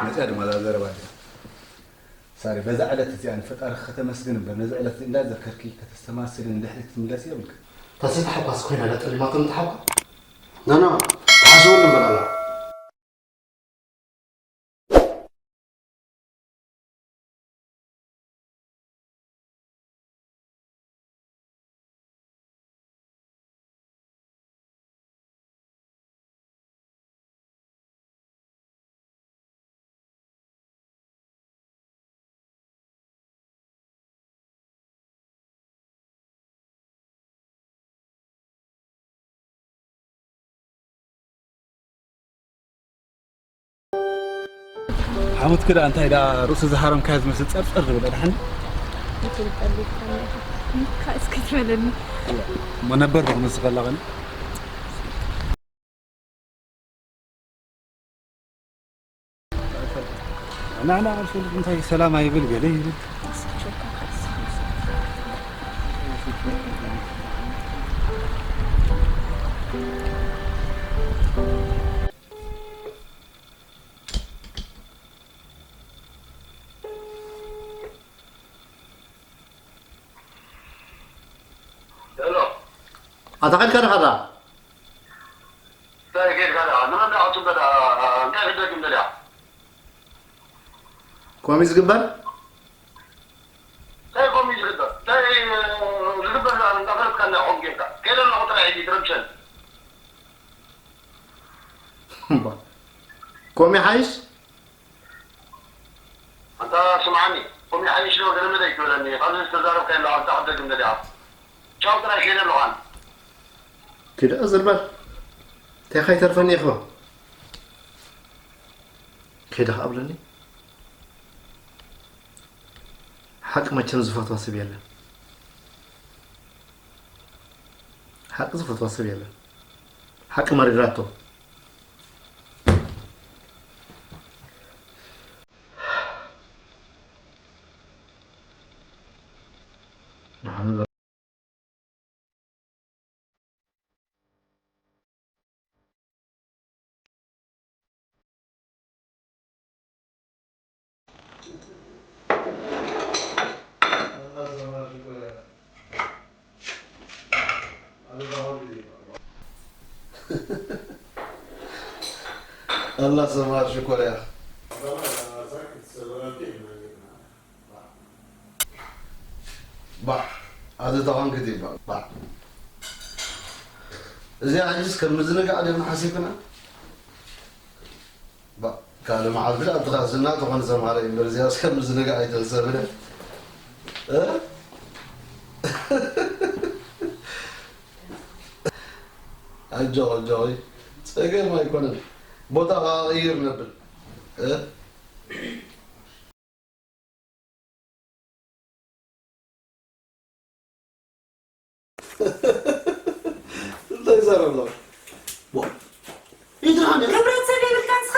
መፅያ ድማ እዛ ዘረባ እዚኣ። ሳሪ፣ በዛ ዕለት እዚኣ ንፈጣሪ ከተመስግን እምበር፣ ነዚ ዕለት እዚ እንዳዘከርኪ ከተስተማስሊ ንድሕሪት ክትምለሲ የብልክን። እታ ስልቲ ሓውካስ ኮይና እላ ጠሊማቶም እታ ሓውካ? ኖ፣ ኖ፣ ተሓስበሉ እምበር ኣላ። ሓሙት ክዳ እንታይ ዳ ርእሱ ዝሃረምካዮ ዝመስል ጸርጸር ዝብል ኣድሓን? ይትልቀል ይባላል። እንካ እስኪ ትበለኒ። መነበር ዶ ክመስል ከላ ግን? ናና ኣልፈ እንታይ ሰላም ኣይብል ገለ ይብል። ሄሎ። ኣታ ኸድካ ዲኻ ደኣ? እንታይ ጌርካ ደኣ? ንመን ደኣ ክትብል ደኣ? እንታይ ክትደግም ደኣ? ከምኡ ዝግበር? እንታይ ከምኡ ዝግበር? እንታይ ዝግበር ደኣ? እንዳፈለጥካ እንዳ ከምኡ ጌርካ። ከይደ ኣለኹ ጥራይ ሕጂ ትረብሸኒ። እምባ። ከምኡ ይሓይሽ? ኣንታ ስምዓኒ፣ ከምኡ ይሓይሽ ዶ ገለ መለ ኣይትበለኒ። ካብዚ ዝተዛረብካዮ ኣለኻ፣ ኣንታ ክትደግም ደሊኻ። ቻው ጥራይ ከይደ ኣለኹ ኣነ። ኪድ ዝርበር። እንታይ ከይተርፈኒ ኢኹ? ከይደ ከኣ ብለኒ። ሓቂ መቸም ዝፈትዋ ሰብ የለን። ሓቂ ዝፈትዋ ሰብ የለን። ሓቂ መሪራቶ። ኣላ ሰማር ሽኮር እያ። ባሕ፣ ኣዚ ተኾንኪ ዲባ? ባሕ። እዚኣ ሕጂስ ከም ምዝንጋዕ ድና ሓሲብና? ባ፣ ካልእ መዓልቲ ደኣ ኣብቲ ካዝና ትኾን ሰማረ እምበር እዚኣስ ከም ምዝንጋዕ ኣይተሕሰብን እያ። እ? ኣጆኺ፣ ኣጆኺ። ጸገም ኣይኮነን። ቦታ ከኣ ቀይር ነብል። እ? እንታይ ይዛረብ ኣሎ? ቦ፣ ይድርሃን እያ። ክብረት ሰብ የብልካ ንስኻ?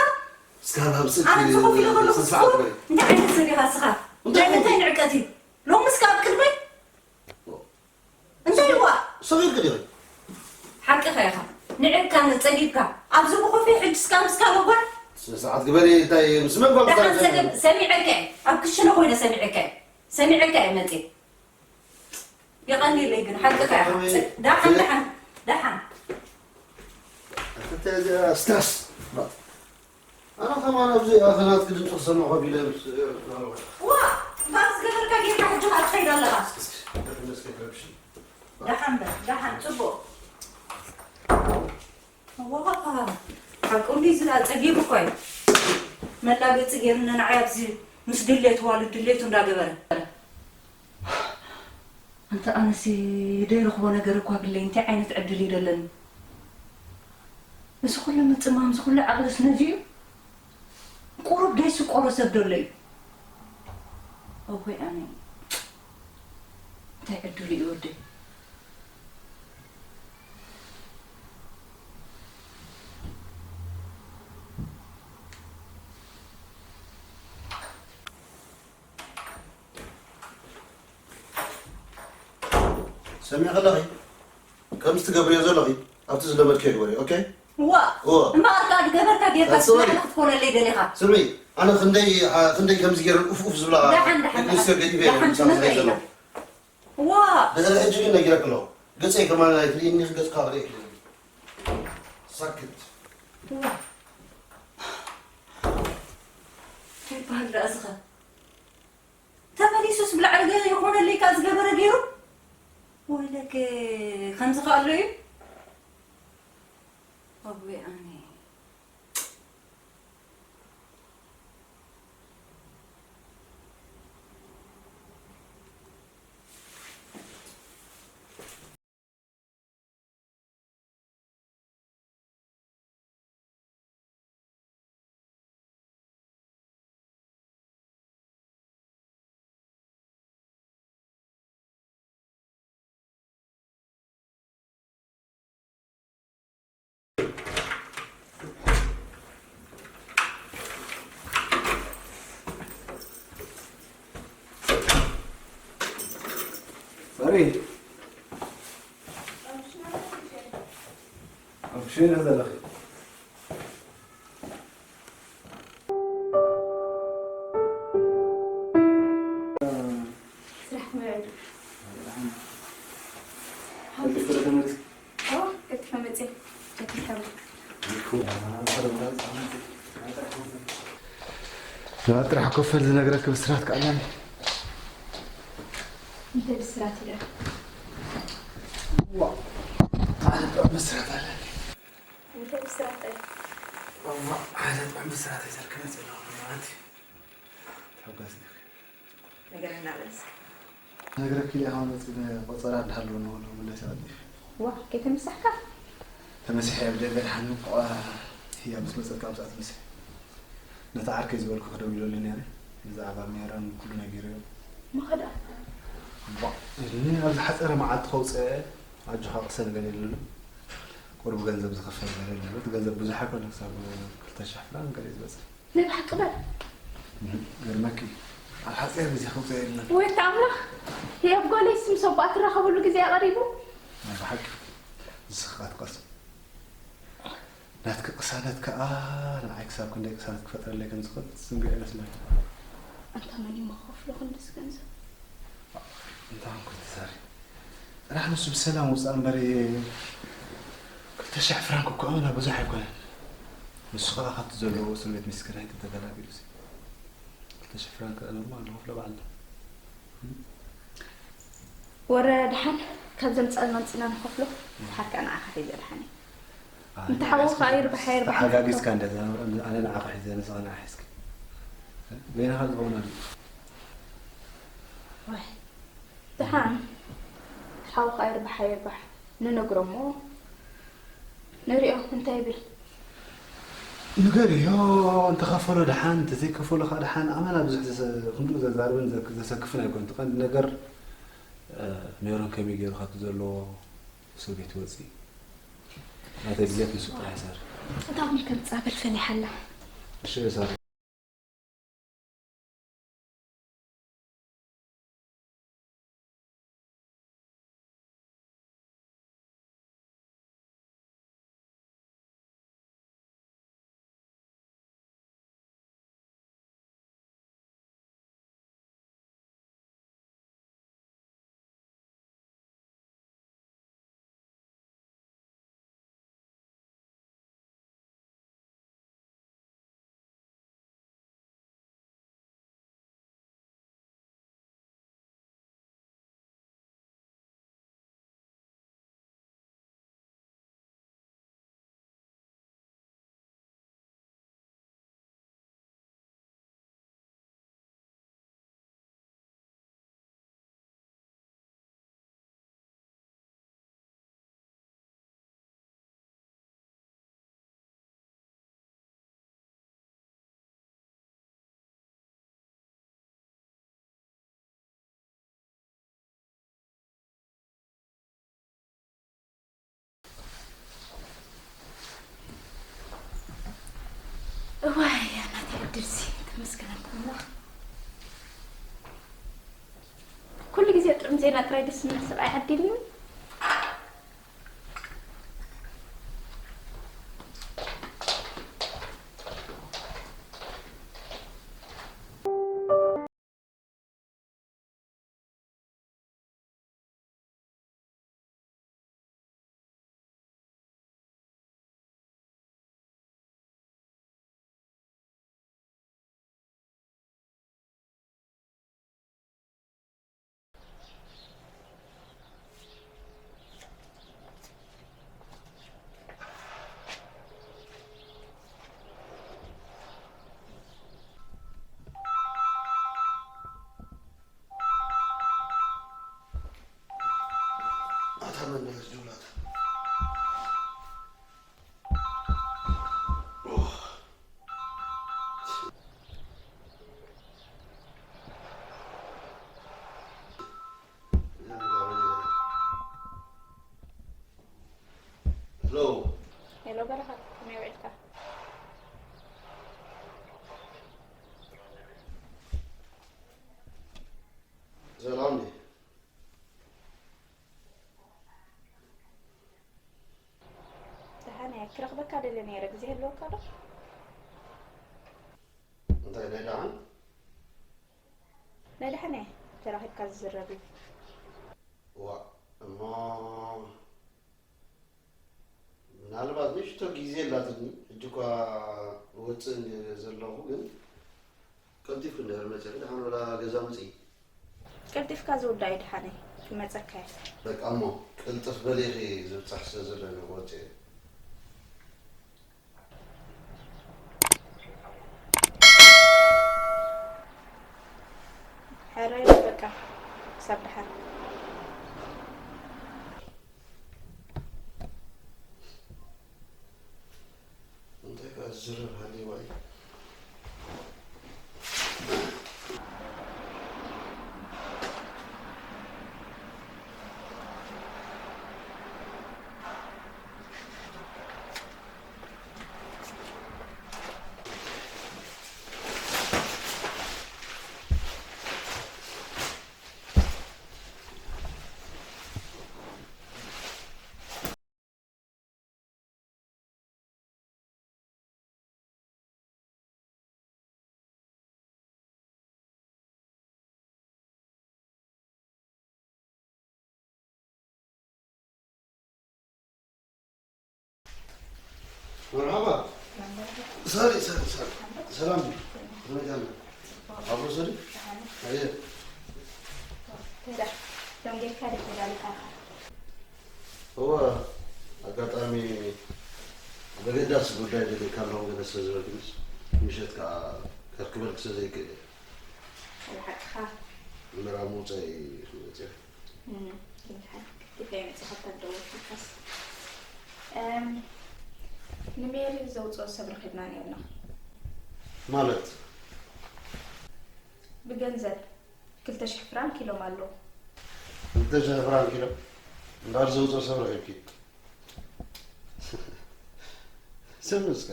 እስካ ናብ ስልኪ ኣብዚ ኮፍ ኢለ ከለኹ ስነ ስርዓት በል። እንታይ ዓይነት ሰብ ኢኻ ንስኻ? እንታይ ናይ ምንታይ ንዕቀት እዩ? ሎምስ ከ ኣብ ቅድመይ? እንታይ እዋ? ሰጊርኪ ዲኺ? ሓቅኻ ኢኻ። ንዕቅካ ጸጊብካ። ኣብዚ ብኮፊ ሕጂ እስካ ምስካ መጓል? ስነ ስርዓት ግበሪ፣ እንታይ ምስ መን ፋብሪካ ደሓን ትሰርሒ? ጸገም ሰሚዐካ እየ። ኣብ ክሽነ ኮይነ ሰሚዐካ እየ። ሰሚዐካ እየ መጺእ። የቐንየለይ ግን ሓቅኻ ኢኻ። ከመይ ጸ-፣ ደሓን፣ ከመይ ደሓን፣ ደሓን። ኣንተ እዚኣ ስትረስ። ኣነ ከማን ኣብዚ ኣፈናትኪ ድምፂ ክሰምዕ ኮፍ ኢለ ምስ-፣ ዋ፣ ባስ ገበርካ ጌርካ ሕጂ ኸኣ ትኸይድ ኣለኻ። እስኪ፣ እስኪ፣ እስኪ፣ እስኪ፣ ረብሽ። ደሓን በል፣ ደሓን፣ ጽቡቕ። ዋ፣ ሓቁ እንዲ ዝላ ጸጊቡ እኮ እዩ። መላገጺ ጌርና ንዓይ ኣብዚ ምስ ድሌቱ ዋሉ ድሌቱ እንዳገበረ። ኣንተ ኣነሲ ደይረኽቦ ነገር እኳ ብለይ እንታይ ዓይነት ዕድል እዩ ደለኒ? እዚ ኩሉ ምጽማም፣ እዚ ኩሉ ዓቕልስ ነዚ እዩ? ቁሩብ ደይስቆሮ ሰብ ደሎ እዩ? እወይ ኣነ፣ እንታይ ዕድሉ እዩ ወደይ? ሰሚዕኺ ኣለኺ? ከምዚ ትገብርዮ ዘለኺ ኣብቲ ዝለመድክዮ ግበርዮ፣ ኦኬ? ዋ እዋ። እምበኣር ከኣ ዝገበርካ ጌርካ ኣጽዋሪ። ስራሕ ክትኮነለይ ደሊኻ። ስሚ፣ ኣነ ክንደይ፣ ኣ፣ ክንደይ ከምዚ ገይረን ኡፍ ኡፍ ዝብላ ደሓን፣ ደሓን፣ ደቂ ኣንስትዮ ደሓን። ገዲፈ እየ ደሓን ምሳኻ ትመጽእ ዘለኹ። ኣለኻ። ዋ። ድሕሪ ሕጂ ግን ነጊረክ ኣለኹ። ገጸይ ከማን ኣይትርእይኒ፣ ገጽካ ክርእየክ እየ። ሳክት። ዋ። እንታይ ይበሃል ደኣ እዚ ኸ? ተመሊሱስ ብላዕሊ ገ-፣ ይኾነለይ ከኣ ዝገበረ ገይሩ? ወይለከ፣ ከምዚ ከ ኣሎ እዩ? ኣቦይ ኣነ። Sorry. ኣብ ክሽነ ዘለኺ። ስራሕ መርዕድ። ሓንቲ ፍረ ተመልሲ። ኦ፣ ቀልጢፈ መጽየ። ጃኬት ሓወይ። ንባብ ጥራሕ ኮፈል ዝነግረኪ ብስራት ከኣላኒ። እንታይ ብስራት ኢለ? ዋ፣ ሓደ ጥዑም ብስራት ኣለኒ። እንታይ ብስራት ኢለ? ዋ፣ ሓደ ጥዑም ብስራት እየ ዘርክበ ዘለኹ። ተሓጓስኒ። ነገረና በል እስኪ። ነግረኪ ኢለ ኢኻ መፂእ ቆፀራ እንዳሃለወ ንበሎ መለሲ ቀልጢፈ። ዋ፣ ከይተመሳሕካ? ተመሲሐ እየ ብደንበ ድሓን እኮ ህያ ምስ መፀት ካብ ሰዓት ምስ ነታ ዓርከይ ዝበልኩ ክደውለሉ ነይረ። ብዛዕባ ሜሮን ኩሉ ነጊረዮ። መኸዳ? ዋ፣ እኒ ኣብ ዝሓፀረ መዓልቲ ከውፅአ ኣጆኻ ቅሰን ገለ የለን። ቁሩብ ገንዘብ ዝኽፈል ገለ የለን። እቲ ገንዘብ ብዙሕ ኣይኮነ፣ ክሳብ ክልተ ሽሕ ፍራንክ ገለ እዩ ዝበፅሕ። ናይ ብሓቂ በል። እህ፣ ገርመኪ፣ ኣብ ሓፂር ግዜ ከውፅኦ የለን። ወይ እቲ ኣምላኽ፣ ህያብ ጓለይስ ምስ ኣቦኣ ትራኸበሉ ግዜ ኣቐሪቡ። ናይ ብሓቂ፣ ንስኺ ኸኣ ትቐስም። ናትኪ ቅሳነት ከኣ ንዓይ ክሳብ ክንደይ ቅሳነት ክፈጥረለይ ከም ዝኽእል ትዝንግዒ ይመስለኒ። ኣንታ መን እዩ ክኸፍሎ ክንድዚ ገንዘብ? እንታይ ኮንኩ ትዛረቢ? ጥራሕ ንሱ ብሰላም ውፃእ እምበር፣ ክልተ ሽሕ ፍራንክ እኮ ኣመና ብዙሕ ኣይኮነን። ንሱ ኸዓ ካብቲ ዘለዎ እስር ቤት ምስክር ኣይተተገላጊሉሲ። ክልተ ሽሕ ፍራንክ ኖርማል ንኸፍሎ ባዕልና። ወረ ደሓን ካብ ዘምፃልና ኣምፂና ንኸፍሎ። ሓካ ንዓኻ ሒዘ ደሓን እየ። ኣይ፣ እንተ ሓውኻ ኣይርባሕ ኣይርባሕ። ተሓጋጊዝካ እንደ ዛምራ፣ ኣነ ንዓኻ ሒዘ፣ ንስኻ ንዓ ሒዝኪ። በይንኻ ዝኸውን ኣሎ። ዋይ፣ ደሓን ሓውኻ ኣይርባሕ ኣይርባሕ። ንነግሮ እሞ ንሪኦ እንታይ ይብል። ንገርዮ፣ እንተኸፈሎ ደሓን፣ እንተዘይከፈሎ ኸዓ ደሓን። ኣመና ብዙሕ ዘሰ-፣ ክንድኡ ዘዛርብን ዘክ-፣ ዘሰክፍን ኣይኮን። እቲ ቀንዲ ነገር፣ እ፣ ሜሮን ከመይ ገይሩ ካብቲ ዘለዎ እስር ቤት ይወፅእ። ናተይ ድሌት ንሱ ጥራሕ ይሰርሕ። እታ እውን ከም ጻበል ፈሊሓ ኣላ። እሺ፣ ሳሪ። እዋይ፣ ናተይ ዕድልሲ፣ ተመስገን ኣምላኽ። ኩሉ ግዜ ጥዑም ዜና ጥራይ ደስ ዝብል ሰብኣይ ዓዲልኒ። ውዒልካ? ሰላም ድዩ? ደሓን እየ። ክረኽበካ ደልየ ነይረ። ግዜ ይህልወካ ዶ? እንታይ ናይ ደሓን? ናይ ደሓን እየ። ተራኺብካ ዝዝረብ እዩ። ዋእ፣ እሞ ምናልባት ንእሽቶ ግዜ ኣላትኒ። ሕጂ እኳ እወፅእ እንድየ ዘለኹ፣ ግን ቀልጢፍኪ እንድሕር መፂኺ ደሓን ወላ ገዛ ምፅኢ። ቀልጢፍካ ዝውዳእ እዩ ደሓነይ። ክመፀካ እየ። በቃ እሞ ቅልጥፍ በሊ፣ ኢኺ ዝብፃሕ ስለ ዘሎ እየ ክወፅእ እየ። ሕራይ በቃ፣ ክሳብ ደሓን። እንታይ ከኣ ዝዝረብ ሃልይዋ እዩ። መርሓባ። ሳሪ፣ ሳሪ፣ ሳሪ። ሰላም ድዩ? ከመይ ኣላ? ኣብ ርእሱ ድዩ? ኣየ። ደንጌልካ ድዩ ተዳሊኻ? እወ፣ ኣጋጣሚ በገዳሲ ጉዳይ ደሊካ ኣለኹ ገለ ስለ ዝበልክንስ፣ ምሸት ከኣ ከርክበልክ ስለ ዘይክእል እየ። ሓቅኻ። እምበር ኣብ ምውጻእ እዩ መጺኡ። እም፣ ግን ሓቂ፣ ከመይ መጺኻ እታ ደወልኩልካስ? እም፣ ንሜሪ ዘውጽኦ ሰብ ረኺብና ነይርና። ማለት? ብገንዘብ ክልተ ሽሕ ፍራንክ ኢሎም ኣለዉ። ክልተ ሽሕ ፍራንክ ኢሎም? እምበኣር ዘውጽኦ ሰብ ረኺብኪ? ስም እስከ።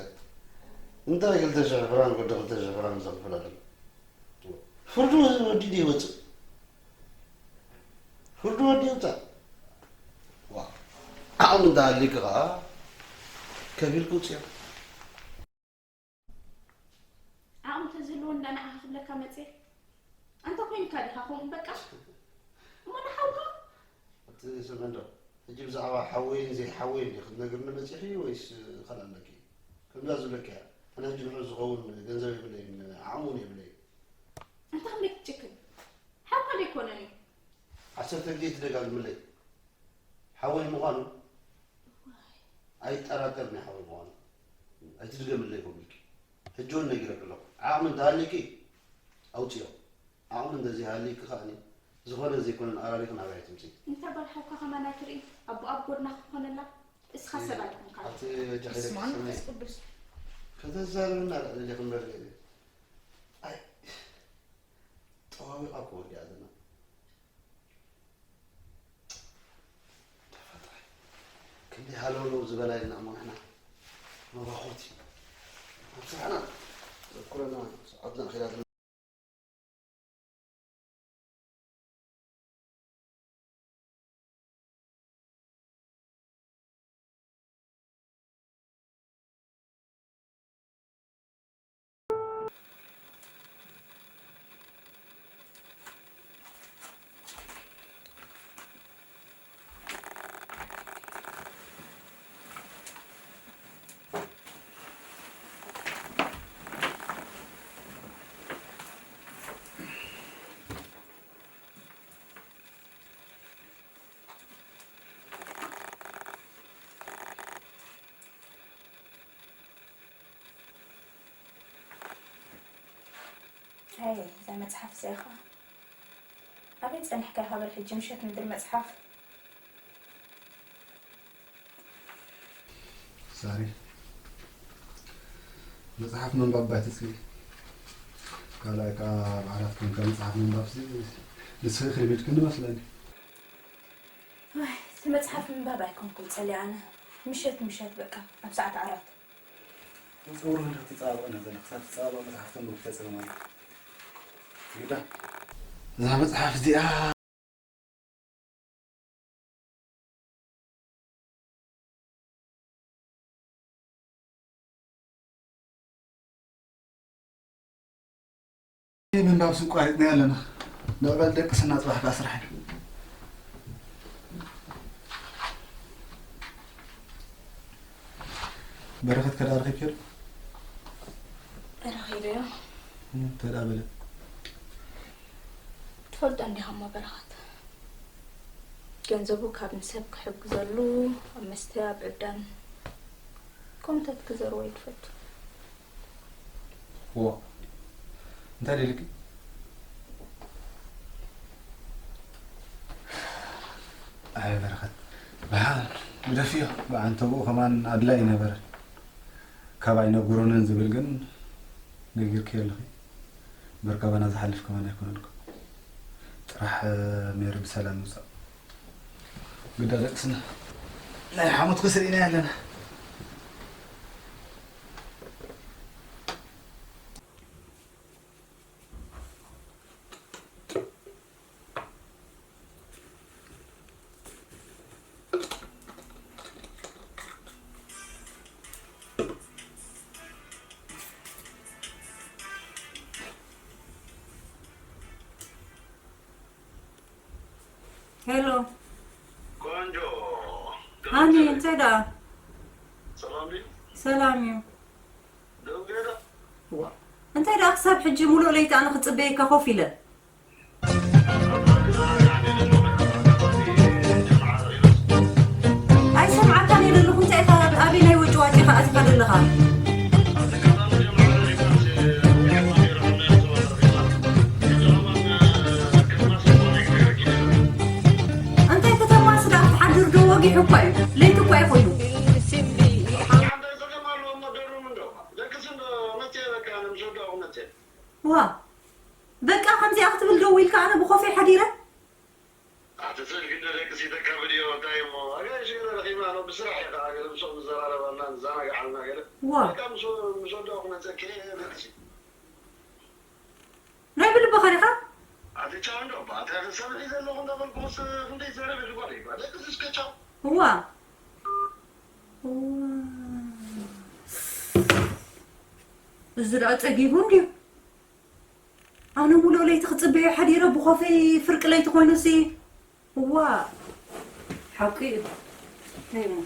እንታይ ክልተ ሽሕ ፍራንክ ወዲ ክልተ ሽሕ ፍራንክ ዘኽፍል ኣሎ? ፍርዱ ወዲ ድዩ ይወጽእ? ፍርዱ ወዲ ይውጻእ። ዋ፣ ዓቕሚ እንተሃልዩኪ ኸኣ ከፊልኪ ውጽዮ። ዓቕሚ ተዝህልዎ እንዳ ንዓኻ ክብለካ መጽየ። ኣንታ ኮይንካ ዲኻ ከምኡ በቃ? እሞ ንሓውካ? ኣቲ ስምዒ እንዶ፣ ሕጂ ብዛዕባ ሓወይን ዘይሓወይን ዲኺ ክትነግርኒ መጺኺ ወይስ ካልእ ኣለኪ? ከምዛ ዝብለኪ እያ። ኣነ ሕጂ ንዕኡ ዝኸውን ገንዘብ የብለይን፣ ዓቕሚ እውን የብለይን። ኣንታ ክንደይ ክትጭክን? ሓውካ ዶ ኣይኮነን እዩ? ዓሰርተ ግዜ ትደጋግምለይ። ሓወይ ምዃኑ ኣይጠራጠርን እየ፣ ሓወይ ምዃኑ። ኣይትድገምለይ ኮን ኢልኪ። ሕጂ እውን ነጊረኪ ኣለኹ። ዓቕሚ እንተሃልዩኪ ኣውፅዮ። ዓቕሚ እንተዘይሃልዩኪ ከኣኒ ዝኾነ ዘይኮነን ኣራሪኺ ናባይ ኣይትምፅኢ። እንተ ጓል ሓውካ ከማን ኣይትርኢ? ኣቦኣ ኣብ ጎድና ክኾነላ? እስኻ ሰብ ኣይኮንካን። ኣቲ በጃ በስመ ኣብ ሃይለክስመይ መንፈስ ቅዱስ። ከተዛርብና ልዕሊ ኢኺ እምበር። ኣይ፣ ጠዋዊቓ እኮ ወዲኣ ዘላ። ተፈጥሮ። ክንደይ ሃለውለው ዝበላ ኢልና እሞ ንሕና መባኾቲ። ኣብ ስራሕና ዘኩረና ሰዓትና ኣኺላትና። ኣይ፣ እዛ መጽሓፍ እዚኣ ኸኣ ኣበይ ጸኒሕካ ኢኻ በል ሕጂ ምሸት ምድሪ መጽሓፍ? ሳሪ፣ መጽሓፍ ምንባብ ባይትጽሊ፣ ካልኣይ ከኣ ኣብ ዓራት ኮንካ መጽሓፍ ምንባብ ሲ-፣ ንስኺ ክልሚድክኒ መስለኒ። ዋይ፣ እቲ መጽሓፍ ምንባብ ኣይኮንኩን ጸሊኣ ኣነ። ምሸት ምሸት በቃ ኣብ ሰዓት ዓራት። ጸጉሪ ክንዲ ክትጸባበቕ ኢና ዘለና። ክሳብ ትጸባበቕ መጽሓፍ ተንብብ ክተጽበ ማለት እዩ። ግዳ እዛ መጽሓፍ እዚኣ ምንባብ ስም ቋሪጥና ኣለና። ንዕበል ደቂ ስና ጽባሕ ከኣ ስራሕ እዩ። በረኸት ከዳ ረኺብኪ ዶ? ረኺበዮ። እንታይ ደኣ በለ? ትፈልጦ እንዲኻ እሞ በረኸት፣ ገንዘቡ ካብ ንሰብ ክሕግዘሉ ኣብ መስተ ኣብ ዕብዳን ኮምታት ክዘርዎ እዩ ትፈቱ። ዎ፣ እንታይ ደልኪ? ኣይ በረኸት፣ ብሓ ግደፍዮ፣ ብዓንተብኡ ከማን ኣድላይ ነበረ። ካብ ኣይነግሩንን ዝብል ግን ነጊርክዮ ኣለኺ። እምበር ካባና ዝሓልፍ ከማን ኣይኮነልኩ። ጥራሕ ሜሪ ብሰላም ምውጻእ። ግዳ ደቅስና ናይ ሓሙት ክስር ኢና ኣለና። ሄሎ። ቆንጆ። ሃኒ፣ እንታይ ደኣ? ሰላም ድዩ? ሰላም እዩ። ደው ገለ? ዋ። እንታይ ደኣ ክሳብ ሕጂ ሙሉእ ለይቲ ኣነ ክጽበየካ ኮፍ ኢለ? ኣይሰምዓካን እየ ዘለኹ። እንታይ ኢኻ? ኣበየናይ ወጭዋጭ ኢኻ ኣቲኻ ዘለኻ? እንታይ ከተማሲ ደኣ ክትሓድር ዶ ወጊሑ እኳ እዩ። ለይቲ እኳ እዩ ኮይኑ። ዋ፣ በቃ ከምዚኣ ክትብል ደው ኢልካ ኣነ ብኾፈይ ሓዲረ? ኣቲ ስልኪ እንዶ ደቅሲ ተካብድዮ እንታይ እሞ ኣጋይሽ ገለ ረኺብና ኣሎ ብስራሕ እዩ ከዓ ገለ ምስኦም ንዘራረብ ኣልና ንዘናጋዕ ኣልና ገለ ዋ። በቃ ምስ ምስ ወዳእኩ መፀኪ ደቅሲ ናይ ብልብኻ ዲኻ? ኣቲ ቻው እንዶ ኣቲ ኣቲ ሰብሒ ዘለኹ እንዳበልኩ ምስ ክንደይ ዘረብ ይግባል ይግባል ደቅሲ እስከ ቻው እዋ እዋ እዚ ደኣ ጸጊቡ እንድዩ ኣነ ሙሉእ ለይቲ ክጽበዮ ሓዲረ ብኾፈይ ፍርቂ ለይቲ ኮይኑሲ እዋ ሓቂ እዩ እንታይ እሞ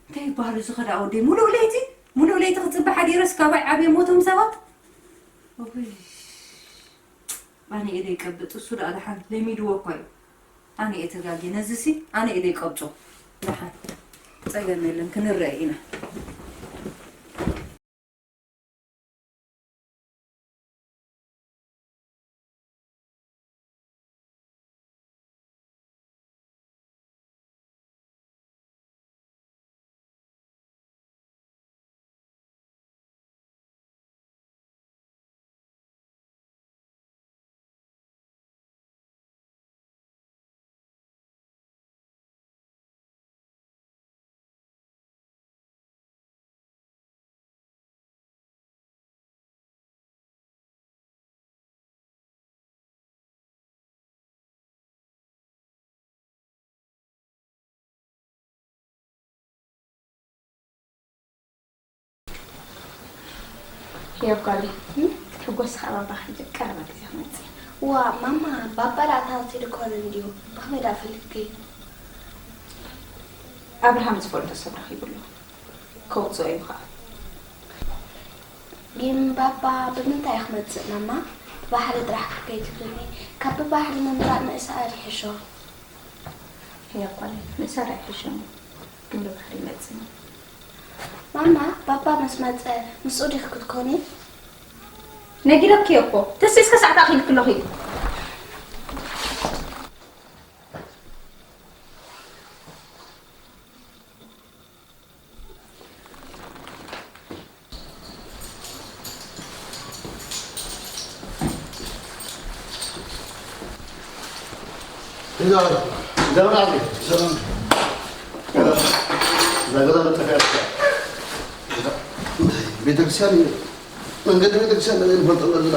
እንታይ ይበሃል እዚ ኸዳ ወደይ ሙሉእ ለይቲ ሙሉእ ለይቲ ክጽበ ሓዲረስ ካባይ ዓብየ ሞቶም ሰባት ኣነ እየ ዘይቀብጥ እሱ ደኣ ደሓን ለሚድዎ እኳ እዩ ኣነ እየ ተጋግየ ነዚሲ ኣነ እየ ዘይቀብጾ ደሓን ጸገም የለን ክንረአ ኢና የጓሊ ክትሕጎስ ከዓ ባባ ሕጂ ቀረባ ግዜ ክመፅእ ዋ ማማ ባባ ዳኣ ተሃሲሉ ክኸውን እንድዩ ብኸመይ ዳኣ ፈሊጥኪ ኣብርሃም ዝፈልጦ ሰብ ረኺቡ ኣሎ ከውፅኦ እዩ ከዓ ግን ባባ ብምንታይ ክመፅእ ማማ ብባሕሪ ጥራሕ ክትከይድ ትብልኒ ካብ ብባሕሪ ምምራቕ ምእሳር ይሕሾ የጓሊ ምእሳር ኣይሕሾን ግን ብባሕሪ ይመፅእ ማማ ባባ ምስ መፀ ምስኡ ዲኺ ክትኮኒ ነጊረኪ እኮ ተሲስከ ሰዓት ኣኺልኪ ኣለኺ ቤተክርስትያን እዩ። መንገዲ ቤተክርስትያን ነገር ይፈልጠና ዝላ።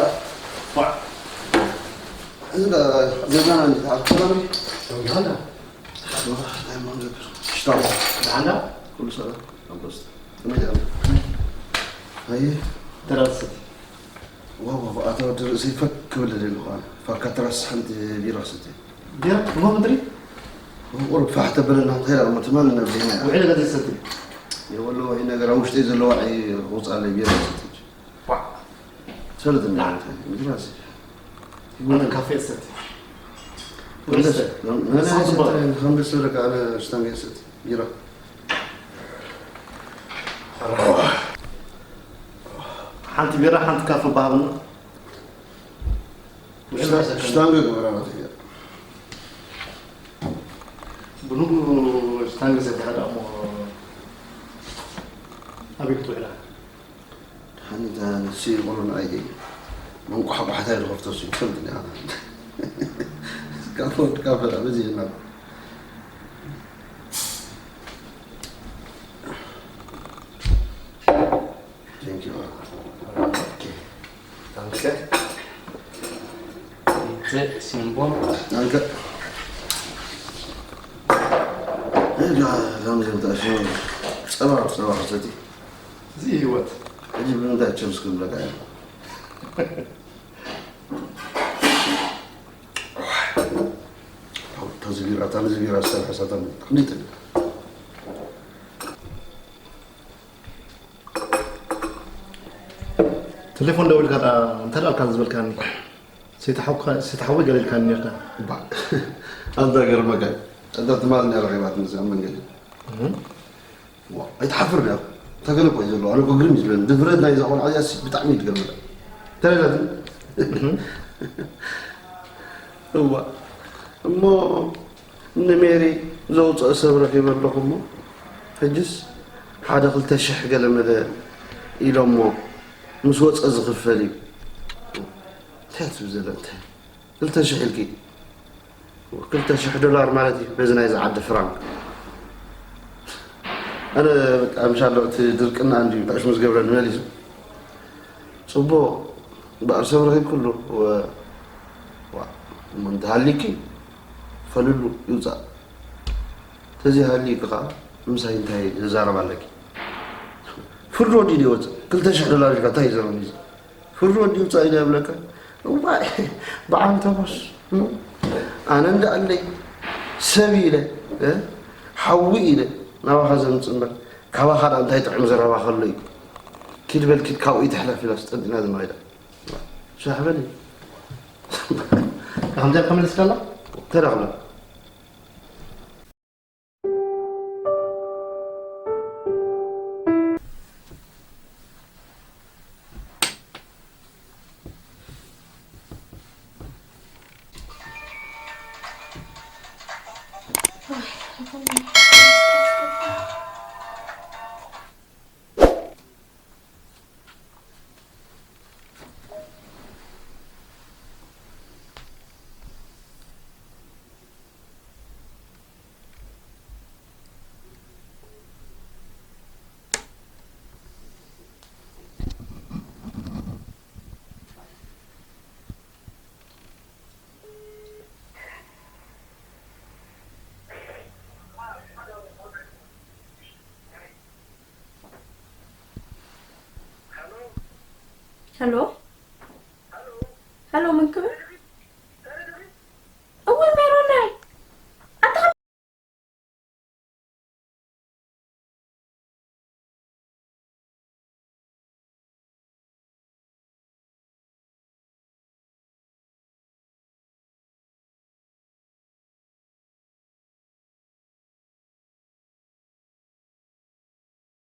ዋ። እዚ ዳ ገዛና እንዴት አልከራሚ? ዮጋና። ሽታው። ዳንዳ? ኩሉ ሰላም። ኣምበስተ። ከመይ ደኣ? ኣይ። ተራስቲ። ዋው፣ ዋው፣ ኣታ ወዲ ርእሰይ ፈክ ክብል ደልየ ኣለኹ ኣነ። ፋካ ትራስ ሓንቲ ቢራ ሰትየ። ቢራ? እሞ ምድሪ? ቁሩብ ፋሕ ተበለና፣ እንታይ ደኣ እሞ ትማል ነብዚና እያ። ውዒለ ገዜ ሰትየ። የወሎ፣ ይሄ ነገር ኣብ ውሽጠይ ዘሎ ዋዒ ቁጻለይ ቢራ ሰትየ። ዋ። ሰለጥ እና፣ ምድራስ። ኣነ ካፌ ሰትየ። መለስ፣ መለስ ሰትየ፣ ከም ደስ ዝብለካ ኣነ ሽታንገ ሰትየ። ቢራ። ሓንቲ ቢራ፣ ሓንቲ ካፈ በሃብና። ሽታ-፣ ሽታንገ ግበራ ናተይ። ብንጉ ሽታንገ ሰቲኻ ደኣ እሞ ኣበይ ክትውዕላ? ደሓን እታ ንሱ ይቕሩ ንኣይ መንቋሕቋሕታ እዩ ዝኸፍቶ እሱ ይፈልጥ እኒኣ። ካፈ ወዲ ካፈ ደኣ በዚ የና። Thank you. Okay. Danke. Bitte, Symbol. Danke. Ega, gamze da shi tsaba tsaba sati. Zi hiwat. Aji bin da chim skum la kaya. Tazvira, tazvira, sa sa ta. Ni ta. ቴሌፎን ደዊልካ ደኣ እንታይ ደኣልካ ዝበልካኒ? ሰይተሓውካ-፣ ሰይተሓወይ ገለ ኢልካኒ ነርካ። እባ፣ ኣንታ ገርመካ። ኣንታ ትማል እያ ረኺባትኒ እዚኣ መንገዲ። እህ። ዋ፣ ኣይትሓፍር ድያ? እንታይ ገለ እኮ እዩ ዘለዎ። ኣነ እኮ ግርም እዩ ዝብለኒ። ድፍረት ናይዛ ቆልዓ እዚኣሲ ብጣዕሚ እዩ ዝገርመኒ። እንታይ ኢላትኒ? እህ። እዋ፣ እሞ ንሜሪ ዘውፅኦ ሰብ ረኺበ ኣለኹ እሞ፣ ሕጅስ ሓደ ክልተ ሽሕ ገለ መለ ኢሎሞ፣ ምስ ወፀ ዝኽፈል እዩ። እንታይ ትብል ዘላ እንታይ? ክልተ ሽሕ ኢልኪ? ክልተ ሽሕ ዶላር ማለት እዩ፣ በዚ ናይዚ ዓዲ ፍራንክ። ኣነ በቃ፣ ምሻሎ እቲ ድርቅና እንድዩ ንእሽሙ ዝገብረኒ መሊሱ። ጽቡቕ፣ እምበኣር ሰብ ረኺብክሉ። ወ-፣ ዋ፣ እሞ እንተሃሊኪ፣ ፈልሉ ይውጻእ። ተዘይሃሊኪ ከኣ፣ ምሳይ እንታይ ዘዛረብ ኣለኪ? ፍርዲ ወዲኡ ይወጽእ። ክልተ ሽሕ ዶላር ኢልካ እንታይ እዩ ዘረባ እዚ? ፍርዲ ወዲኡ ውጻእ ኢለ እብለካ። እዋይ፣ ብዓንተቦስ፣ እም? ኣነ እንዳ ኣለይ፣ ሰብ ኢለ፣ እ? ሓዊ ኢለ፣ ናባኻ ዘምጽእ እምበር፣ ካባኻ ደኣ እንታይ ጥዑም ዘረባ ከሎ እዩ? ኪድ በል ኪድ፣ ካብኡ ይትሕለፍ ኢላስ ጠንጢና ዝማይዳ። ሻሕ በል። ከምዚኣ ከመልስካላ? ተዳኽሎ። ሄሎ፣ ሄሎ፣ ምን ክብል?